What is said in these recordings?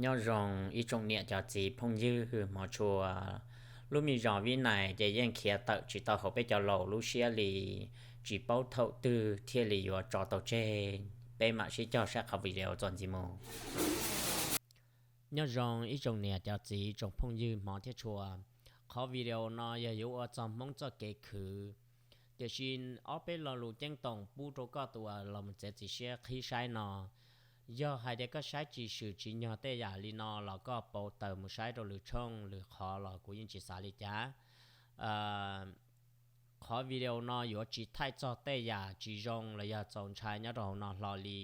Nyob zoo ib tsoom niam cov txiv phooj ywg hmov tshua, lub me zos Vib Nais ces yeej khiav tawm tsis tau hauv peb cov laus lub siab li, tsis paub thaum twg thiaj li yuav tso tau tseg. Peb mam sib cog saib qhov video txuas ntxiv mus. Nyob zoo ib tsoom niam cov txiv tsoom phooj ywg hmov thiab tshua, qhov video no yog yuav ua txog Hmoob txoj kev khwv, tiam sis ob peb lo lus ceeb toom pub rau koj tus uas los mus txiav txim siab qhib saib no. Yog hais tias koj saib tsis swm tsis nyog tej yam li no los koj pauv taws mus saib rau lwm tshooj lwm qhov los kuv yeej tsis xav li cas. Qhov video no yuav tsis thaij txog tej yam tsis zoo los yog txaus ntshai nyob rau hauv no hlo li.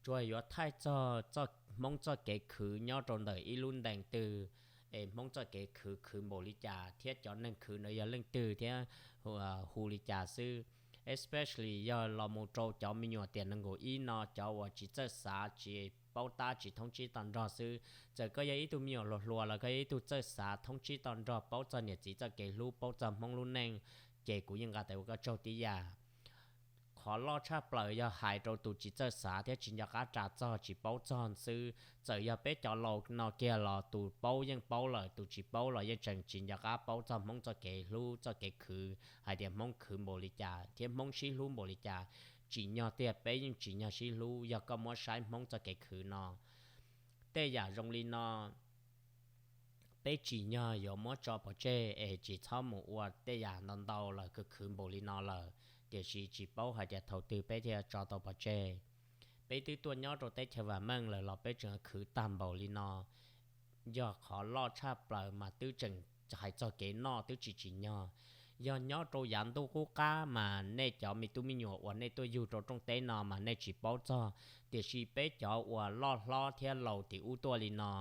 Tsuas yuav thaij txog Hmoob txoj kev khwv nyob rau ntawm ib lub ntees twg, es Hmoob txoj kev khwv khwv npaum li cas thiab cov neeg khwv ntawd yog leej twg thiab hu li cas xwb. Especially yog los mus rau cov me nyuam tiam nees nkaum ib no, cov uas tsis txawj xav, tsis paub tab, tsis thoob tsib to nrog xwb. Txawm koj yog ib tug me nyuam hluas hluas los koj yog ib tug txawj xav, thoob tsib to nrog, paub txog niam txiv txoj kev hlub, paub txog Hmoob lub neej, ces kuv yeej nqa tes ua koj tsaug tib yam. Qhov loj tshaj plaws yog hais rau tus tsis txawj xav thiab tsis nco qab ras txog, tsis paub txog xwb. Txawm yog peb cov laus no kiag los tus paub yeej paub lawm, tus tsis paub los yeej tseem tsis nco qab paub txog Hmoob txoj kev hlub txoj kev khwv, hais tias Hmoob khwv npaum li cas thiab Hmoob sib hlub npaum li cas. Tsim nyog tiag, peb yeej tsim nyog sib hlub. Yog koj muab saib Hmoob txoj kev khwv no, tej yam zoo li no peb tsim nyog yuav muab tso pov tseg es tsis txhob mus ua tej yam ntau ntau lawm, khwv khwv npaum li no lawm, tiam sis tsis paub hais tias thaum twg peb thiaj tso tau pov tseg. Peb twb tuaj nyob rau teb chaws vam meej lawm los peb tseem khwv tag npaum li no. Yog qhov loj tshaj plaws mas twb tseem hais txog kev noj twb tsis tsim nyog. Yog nyob rau yav ntuj qub qab mas nej cov me tub me nyuam uas nej tuaj yug rau rooj teb no mas nej tsis paub txog, tiam sis peb cov uas loj hlob thiab laus tim ub tuaj li no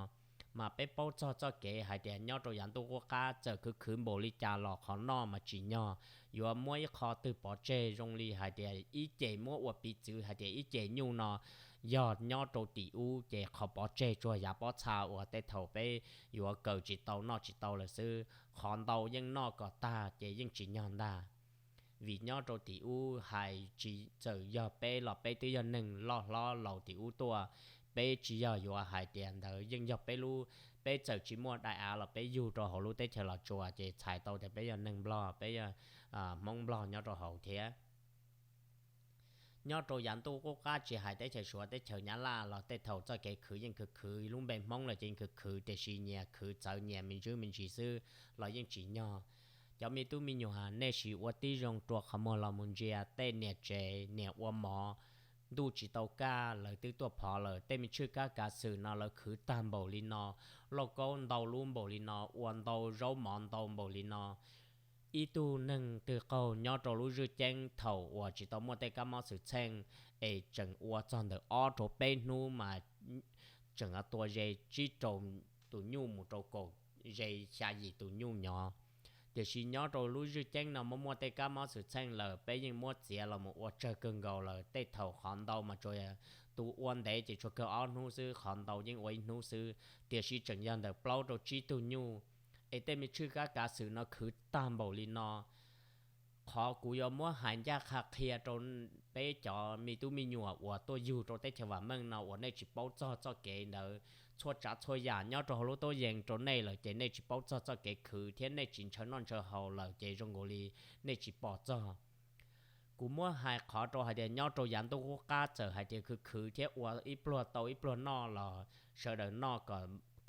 mas peb paub txog txoj kev hais tias nyob rau yav ntuj qub qab txawm khwv khwv npaum li cas los qhov noj mas tsim nyog yuav muab ib qho twg pov tseg, zoo li hais tias ib ce muab ua piv txwv hais tias ib ce nyuj no yog nyob rau tim ub ces qhov pov tseg tsuas yav pob txha uas tej thaum peb yuav kaw tsis tau noj tsis tau lawm xwb. Qhov ntau yeej noj kom tag ces yeej tsim nyog ntag. Vim nyob rau tim ub hais tsis txawm yog peb los peb twb yog neeg loj hlob laus tim ub tuaj, peb tsis yog yuav hais tias ntawd yeej yog peb lub, peb txawm tsis muaj daim av los peb yug rau hauv lub teb chaws Los Tsuas ces txhais tau tias peb yog neeg Nplog, peb yog Hmoob Nplog nyob rau hauv thiab. Nyob rau yav ntuj qub qab tsis hais teb chaws Suav teb chaws Nyab Laj los tej thaum txoj kev khwv yeej khwv khwv, lub npe Hmoob los yeej khwv khwv, tiam sis nyias khwv txawv nyias me ntsis me ntsis xwb los yeej tsim nyog. Cov me tub me nyuam, nej sim ua tib zoo rua qhov muag los mus ntsia tej niam tsev niam ua mov, ntuj tsis tau kaj lawv twb tuaj phov lawm, tej me tshwj kab kav xwm no lawv khwv tag npaum li no, lauj kaub ntau lub npaum li no, ua ntau zaub mov ntau npaum li no. Ib tug neeg twg qaug nyob rau lub zwj ceeb thaum uas tsis tau muaj tej kab mob xwm txheej es tseem ua txog ntawm ob rau peb hnub mas tseem tua ze tsib rau tus nyuj mus rau kaum ze xya yim tus nyuj nyob. Tiam sis nyob rau lub zwj ceeb no muaj muaj tej kab mob xwm txheej lawm peb yeej muab txiav los mus ua tsawg kawg nkaus lawm, tej thaum qhov ntau mas tsuas tus ua ntev ces tsuas kawg ob hnub xwb, qhov ntau yeej ua ib hnub xwb, tiam sis tseem yog ntawm plaub rau tsib tug nyuj. Es tej me tshwj kab kav xwm no khwv tag npaum li no. Qhov kuv yuav muab hais ncaj qha qhia rau peb cov me tub me nyuam uas tuaj yug rau teb chaws vam meej no uas nej tsis paub txog txoj kev ntawd, txhua tsav txhua yam nyob rau hauv lub tub yees rau nej lawm ces nej tsis paub txog txoj kev khwv thiab nej tsis ntshaw noj ntshaw haus lawm ces zoo nkaus li nej tsis pom txog. Kuv muab hais qhov rau hais tias nyob rau yav ntuj qub qab txawm hais tias khwv khwv thiab ua ib pluag tau ib pluag noj los sawv daws noj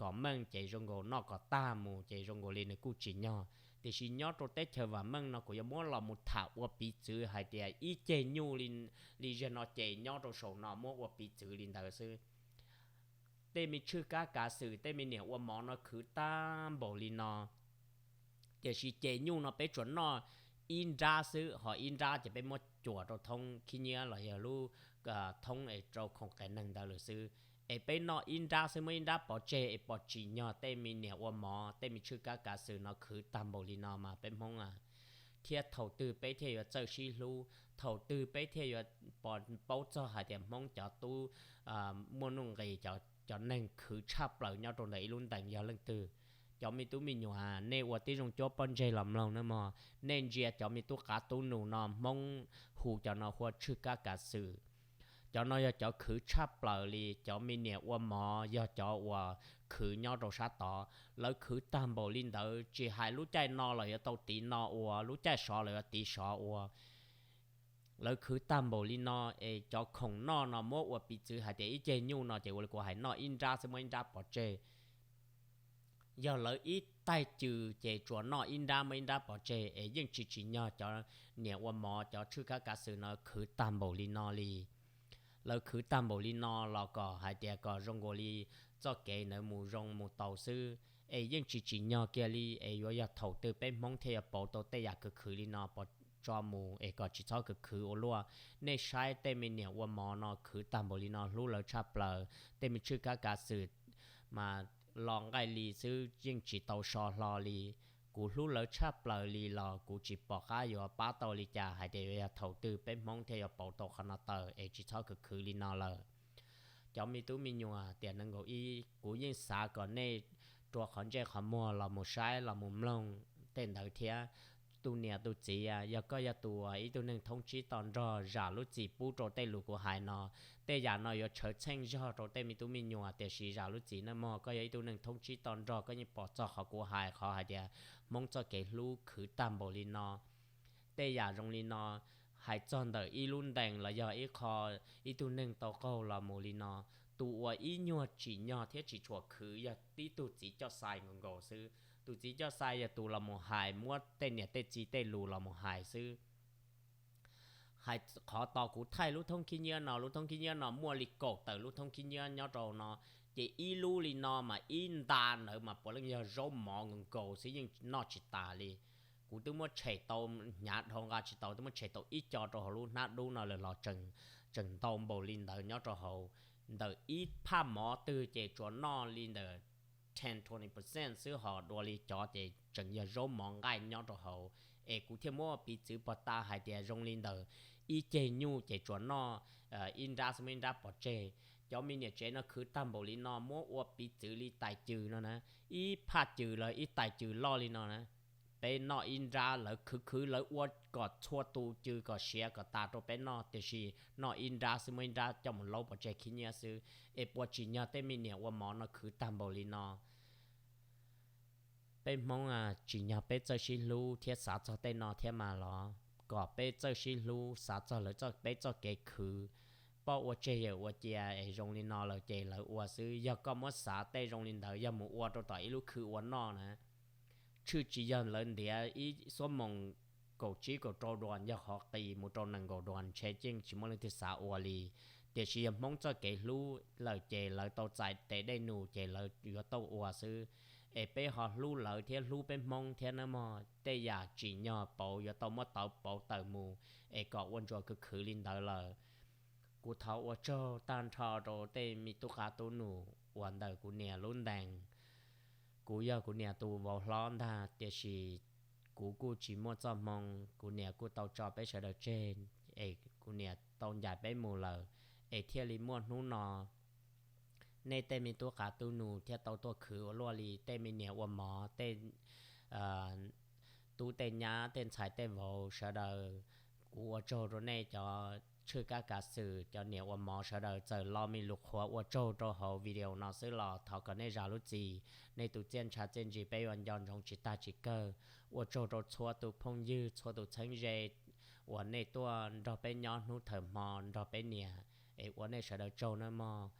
kom meej ces zoo nkaus, noj kom tag mus ces zoo nkaus li nws kuj tsim nyog. Tiam sis nyob rau teb chaws vam meej no kuv yuav muab los mus tham ua piv txwv hais tias ib ceg nyuj li zag no ces nyob rau saum no muab ua piv txwv li ntawd xwb. Tej me tshwj kab kav xwm, tej me niam ua mov no khwv tag npaum li no. Tiam sis ces nyuj no peb tsuas noj ib nrab xwb, ho ib nrab ces peb muab cuam rau thoob khib nyiab los yog lub thoob es rau khoom qias neeg ntawd lawm xwb. Es peb noj ib nrab xwb, muab ib nrab pov tseg es pom tsim nyog tej me niam ua mov, tej me tshwj kab kav xwm no khwv tag npaum li no mas peb Hmoob a, thiab thaum twg peb thiaj yuav txawj sib hlub, thaum twg peb thiaj yuav paub txog hais tias Hmoob cov tub muaj nuj nqis, cov neeg khwv tshaj plaws nyob rau ntawm ib lub ntees yog leej twg. Cov me tub me nyuam, nej ua tib zoo cuab pob ntseg los mloog nawb mog. Nej ntsia cov me tub qav tub nus no, Hmoob hu cov no ua tshwj kab kav xwm. Cov no yog cov khwv tshaj plaws li, cov me niam ua mov yog cov uas khwv nyob rau sab tod. Lawv khwv tag npaum li ntawd, tsis hais lub caij no los yuav tau tiv no ua, lub caij sov los yuav tiv sov ua. Lawv khwv tag npaum li no, es cov khoom noj no muab ua piv txwv hais tias ib ceg nyuj no ces ua li kuv hais, noj ib nrab xwb muab ib nrab pov tseg. Yog lawv ib taig cws ces tsuas noj ib nrab muab ib nrab pov tseg, es yeej tsis tsim nyog cov niam ua mov, cov tshwj kab kav xwm no khwv tag npaum li no li. Lawv khwv tag npaum li no los kom hais tias kom zoo nkaus li txoj kev ntawd mus zoo mus tau xwb, es yeej tsis tsim nyog kiag li. Es yuav yog thaum twg peb Hmoob thiaj yuav pauv tau tej yam khwv khwv li no pov tso mus, es kom tsis txhob khwv khwv ua luaj. Nej saib tej me niam ua mov no khwv tag npaum li no, hlub lawv tshaj plaws. Tej me tshwj kab kav xwm mas los nqaij li xwb, yeej tsis tau so hlo li. Kuv hlub lawv tshaj plaws li los kuv tsis pom qab yuav pab tau li cas hais tias yuav yog thaum twg peb Hmoob thiaj yuav pauv tau qhov no tawm, es tsis txhob khwv khwv li no lawm. Cov me tub me nyuam tiam nees nkaum ib, kuv yeej xav kom nej rua qhov ntsej qhov muag los mus saib los mus mloog tej ntawd thiab. Tus niam tus txiv, yog koj yog tus ib tug neeg thoob tsib to nrog, zam lub txim pub rau tej lus kuv hais no. Tej yam no yuav tshawv txheej zog rau tej me tub me nyuam, tiam sis zam lub txim nawb mog, koj yog ib tug neeg thoob tsib to nrog, koj yeej pom txog qhov kuv hais, qhov hais tias Hmoob txoj kev hlub khwv tag npaum li no. Tej yam zoo li no, hais txog ntawm ib lub ntees los yog ib qho, ib tug neeg tau qaug los mus li no, tus uas ib nyuag tsim nyog thiab tsis tshua khwv yog tib tug txiv coj xai nkaus nkaus xwb. Tus txiv coj xai yog tus los mus hais, muab tej niam tej txiv tej lus los mus hais xwb. Hais qhov tos kuv thaij lub thoob khib nyiab no, lub thoob khib nyiab no muaj li kaum tawm lub thoob khib nyiab nyob rau no, ces ib lub li no mas ib nta ntawd mas puav leej yog zaub mov nkaus nkaus xwb, yeej noj tsis tas li. Kuv twb muab tshem tau, hnyav dhau nqa tsis tau, twb muab tshem tau ib co rau hauv lub hnab dub no lawm los tseem ntau npaum li ntawd nyob rau hauv. Ntawm ib phaj mov twg ces tsuas noj li ntawm ten twenty percent xwb, ho dua li cov ces tseem yog zaub mov nqaij nyob rau hauv. Es kuv thiaj muab piv txwv pog tas hais tias zoo li ntawm ib ceg nyuj ces tsuas noj ib nrab xwb muab ib nrab pov tseg. Cov me niam tsev no khwv tag npaum li no muab ua piv txwv li tais cws no na, ib phaj cws los ib tais cws loj li no na, peb noj ib nrab, lawv khwv khwv lawv ua kom txhua tus cws kom siav kom tas rau peb noj, tiam sis noj ib nrab xwb muab ib nrab coj mus laub pov tseg khib nyiab xwb. Es puas tsim nyog tej me niam ua mov no khwv tag npaum li no? Peb Hmoob tsim nyog peb txawj sib hlub thiab xav txog tej no thiab mas los kom peb txawj sib hlub, xav txog lawv peb txoj kev khwv. Poj ua tseg yawm ua cia es zoo li no lawm ces lawv ua xwb. Yog koj muab xav tej zoo li ntawd yog mus ua rau tom ib lub khw ua noj na, tshwj tsis yog lawv ntiav ib xuab moos kaum tsib kaum rau duas yog qhov qis mus rau nees nkaum duas ntshe yeej tsis muaj leej twg xav ua li. Tiam sis yog Hmoob txoj kev hlub lawm ces lawv tau txais tes dej num ces lawv yuav tau ua xwb. Es peb ho hlub lawv thiab hlub peb Hmoob thiab nawb mog, tej yam tsim nyog pauv yuav tau muab tawv pauv tawm mus, es kom ua ntsuas khwv khwv li ntawd lawm. Kuv thov ua tsaug tag nrho rau tej me tub qab tub num uas ntawm kuv niam lub ntees. Kuv yog kuv niam tus vauv hlob ntag, tiam sis kuv kuj tsis muaj txoj hmoo, kuv niam kuj tau tso peb sawv daws tseg, es kuv niam tau ncaim peb mus lawm, es thiaj li muaj hnub no nej tej me tub qab tub nus thiaj tau tuaj khwv ua luaj li. Tej me niam ua mov, tej tub tej nyab, tej ntxhais tej vauv sawv daws, kuv ua tsaug rau nej cov tshwj kab kav xwm, cov niam ua mov sawv daws. Txawm lo me lus qhuav ua tsaug rau hauv video no xwb los thov kom nej zam lub txim. Nej tus txiaj ntsha txiaj ntsig peb yuav nco ntsoov tsis tag tsis kawg. Ua tsaug rau txhua tus phooj ywg, txhua tus txheeb ze uas nej tuaj nrog peb nyob hnub thawm hmo nrog peb niam, es ua nej sawv daws tsaug nawb mog.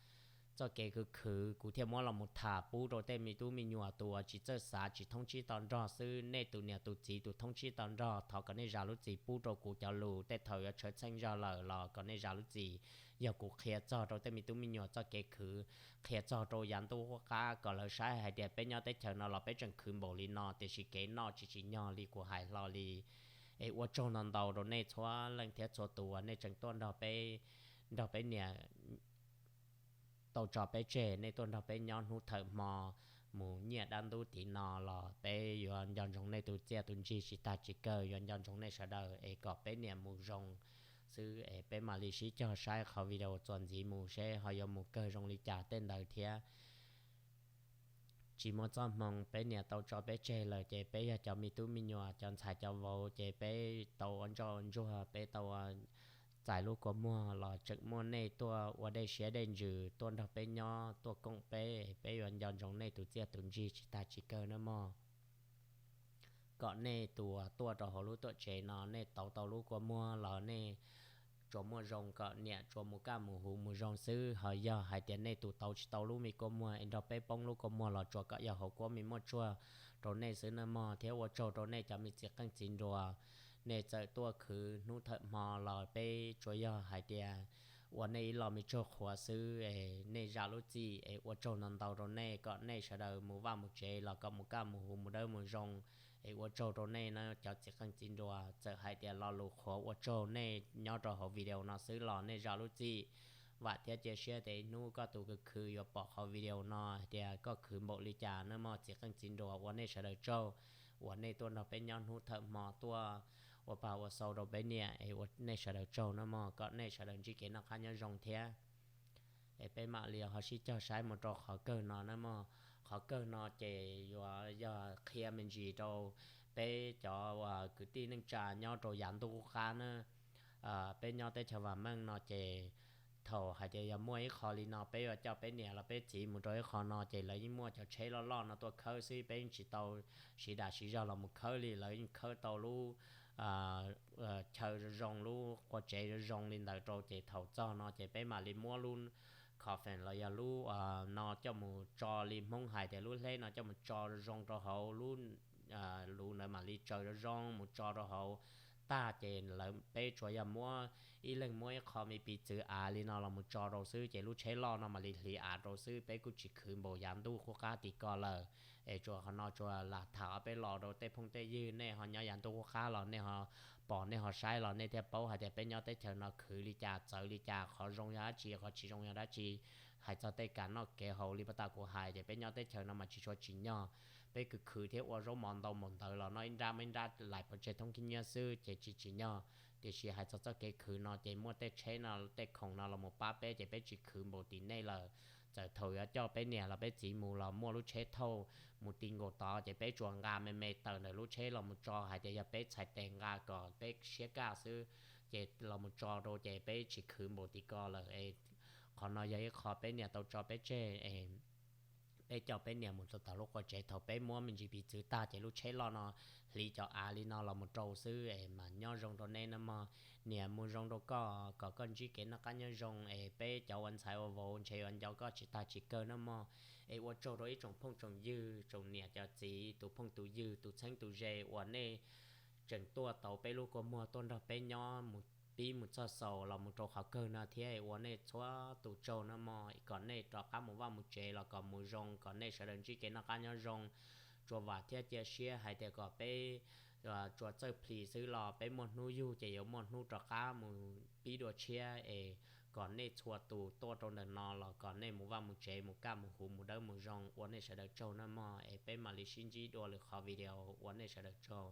Txoj kev khwv khwv kuv thiaj muab los mus tham pub rau tej me tub me nyuam tus uas tsis txawj xav, tsis thoob tsib to nrog xwb. Nej tus niam tus txiv tus thoob tsib to nrog, thov kom nej zam lub txim pub rau kuv cov lus. Tej thaum yuav tshawv txheej zog lawm los kom nej zam lub txim. Yog kuv qhia txog rau tej me tub me nyuam txoj kev khwv, qhia txog rau yav ntuj qub qab kom lawv saib hais tias peb nyob teb chaws no los peb tseem khwv npaum li no, tiam sis kev noj tsis tsim nyog li kuv hais hlo li. Es ua tsaug ntau ntau rau nej txhua leej thiab txhua tus uas nej tseem tuaj nrog peb, nrog peb niam tau tso peb tseg, nej tuaj nrog peb nyob hnub thawm hmo mus nyiaj dab ntub tid no los peb yuav nco ntsoov nej tus txiaj tus ntsig tsis tag tsis kawg, yuav nco ntsoov nej sawv daws es kom peb niam mus zoo xwb, es peb mam li sib cog saib qhov video txuas ntxiv mus seb ho yuav mus kawg zoo li cas tej ntawd thiab. Tsis muaj txoj hmoo, peb niam tau tso peb tseg lawm ces peb yog cov me tub me nyuam, cov ntxhais cov vauv ces peb tau ua ntsoj ntsuag, peb tau ua txais lub kua muag los tseem muaj nej tuaj ua dej siab dej ntsws tuaj nrog peb nyob tuaj koom peb, peb yuav nco ntsoov nej tus txiaj tus ntsig tsis tag tsis kawg nawb mog. Kom nej tus uas tuaj rau hauv lub tuam tsev no nej tau tau lub kua muag los nej tsuas muaj zoo kom niam tsuas mus kaj mus huv mus zoo xwb. Ho yog hais tias nej tus tau tsis tau lub me kua muag es nrog peb poob lub kua muag los tsuas kom yog hauv kuab me muaj tsuag rau nej xwb nawb mog. Thiab ua tsaug rau nej cov me txiv qeej txiv nruas, nej txawm tuaj khwv hnub thawm hmo los peb tsuas yog hais tias ua nej ib lo me tsaug qhuav xwb es nej zam lub txim es ua tsaug ntau ntau rau nej kom nej sawv daws mus vaj mus tsev los kom mus kaj mus huv mus dawb mus zoo es ua tsaug rau nej na cov txiv qeej txiv nruas. Txawm hais tias lo lus qhuav ua tsaug nej nyob rau hauv video no xwb los nej zam lub txim. Vam thiab cia siab tias ib hnub koj tus khwv khwv yuav pom qhov video no hais tias koj khwv npaum li cas nawb mog txiv qeej txiv nruas. Ua nej sawv daws tsaug uas nej tuaj nrog peb nyob hnub thawm hmo tuaj ua pag ua xau rau peb niam es ua nej sawv daws tsaug nawb mog. Kom nej sawv daws ntsib kev noj qab nyob zoo thiab. Es peb mam li ho sib cog saib mus rau qhov kawg no nawb mog. Qhov kawg no ces yuav yog qhia me ntsis rau peb cov uas kwv tij neej tsa nyob rau yav ntuj qub qab na. Peb nyob teb chaws vam meej no ces thaum hais tias yog muaj ib qho li no peb yuav coj peb niam los peb txiv mus rau ib qho no ces lawv yeej muaj cov tsheb loj loj no tuaj khawb xwb, peb yeej tsis tau siv dam siv zog los mus khawb li. Lawv yeej khawb tau lub chaw zoo zoo, lub qua tsev zoo zoo li ntawd rau ces thaum txog no ces peb mam li muab lub coffin los yog lub no coj mus tso li Hmoob hais tias lub hleb no coj mus tso zoo zoo rau hauv lub luv ntawd mam li tsaws zoo zoo mus tso rau hauv. Tag ces lawv peb tsuas yog muab ib leeg muab ib qho me piv txwv av li no los mus tso rau xwb ces lub tsheb loj no mam li hliv av rau xwb. Peb kuj tsis khwv npaum yav ntuj qub qab tim ko lawm. Es tsuas qhov no tsuas lam tham ob peb lo rau tej phooj tej ywg, nej ho nyob yav ntuj qub qab los nej ho pom nej ho saib los nej thiaj paub hais tias peb nyob teb chaws no khwv li cas txawv li cas, qhov zoo yog dab tsi qhov tsis zoo yog dab tsi. Hais txog tej kam noj kev haus li pas tas kuv hais ces peb nyob teb chaws no mas tsis tshua tsim nyog. Peb khwv khwv thiab ua zaub mov ntau npaum ntawd los noj ib nrab muaj ib nrab lais pov tseg thoob khib nyiab xwb ces tsis tsim nyog. Tiam sis hais txog txoj kev khwv no ces muaj tej tsheb no tej khoom no los mus pab peb ces peb tsis khwv npaum tim nej lawm. Txawm thaum yuav coj peb niam los peb txiv mus los muaj lub tsheb thauj mus ti nkaus tod ces peb tsuas nqa me me tawm ntawm lub tsheb los mus tso hais tias yog peb txhais tes nqa kom peb siab kaj xwb. Ces los mus tso rau ces peb tsis khwv npaum tim ko lawm. Qhov no yog ib qho peb niam tau tso peb tseg es peb coj peb niam mus rau tom lub qua tsev. Thaum peb muab me ntsis piv txwv tag ces lub tsheb loj no hliv cov av li no los mus rau xwb es mas nyob zoo rau nej nawb mog. Niam mus zoo rau koj kom koj ntsib kev noj qab nyob zoo es peb cov ua ntxhais ua vauv ntshe yuav nco koj tsis tag tsis kawg nawb mog. Es ua tsaug rau ib tsoom phooj tsoom ywg, tsoom niam cov txiv, tus phooj tus ywg, tus txheeb tus ze uas nej tseem tuaj tau peb lub kua muag tuaj nrog peb nyob mus pib mus txog xaus los mus rau qhov kawg no thiab. Ua nej txhua tus tsaug nawb mog. Kom nej rov qab mus vaj mus tsev los kom mus zoo, kom nej sawv daws ntsib kev noj qab nyob zoo. Tsuas vam thiab cia siab hais tias kom peb tsuas txawj plhis xwb los peb muaj hnub yug ces yuav muaj hnub rov qab mus pib dua tshiab es kom nej txhua tus tuaj rau ntawm no los kom nej mus vaj mus tsev mus kaj mus huv mus dawb mus zoo. Ua nej sawv daws tsaug nawb mog es peb mam li sib ntsib dua lwm qhov video. Ua nej sawv daws tsaug.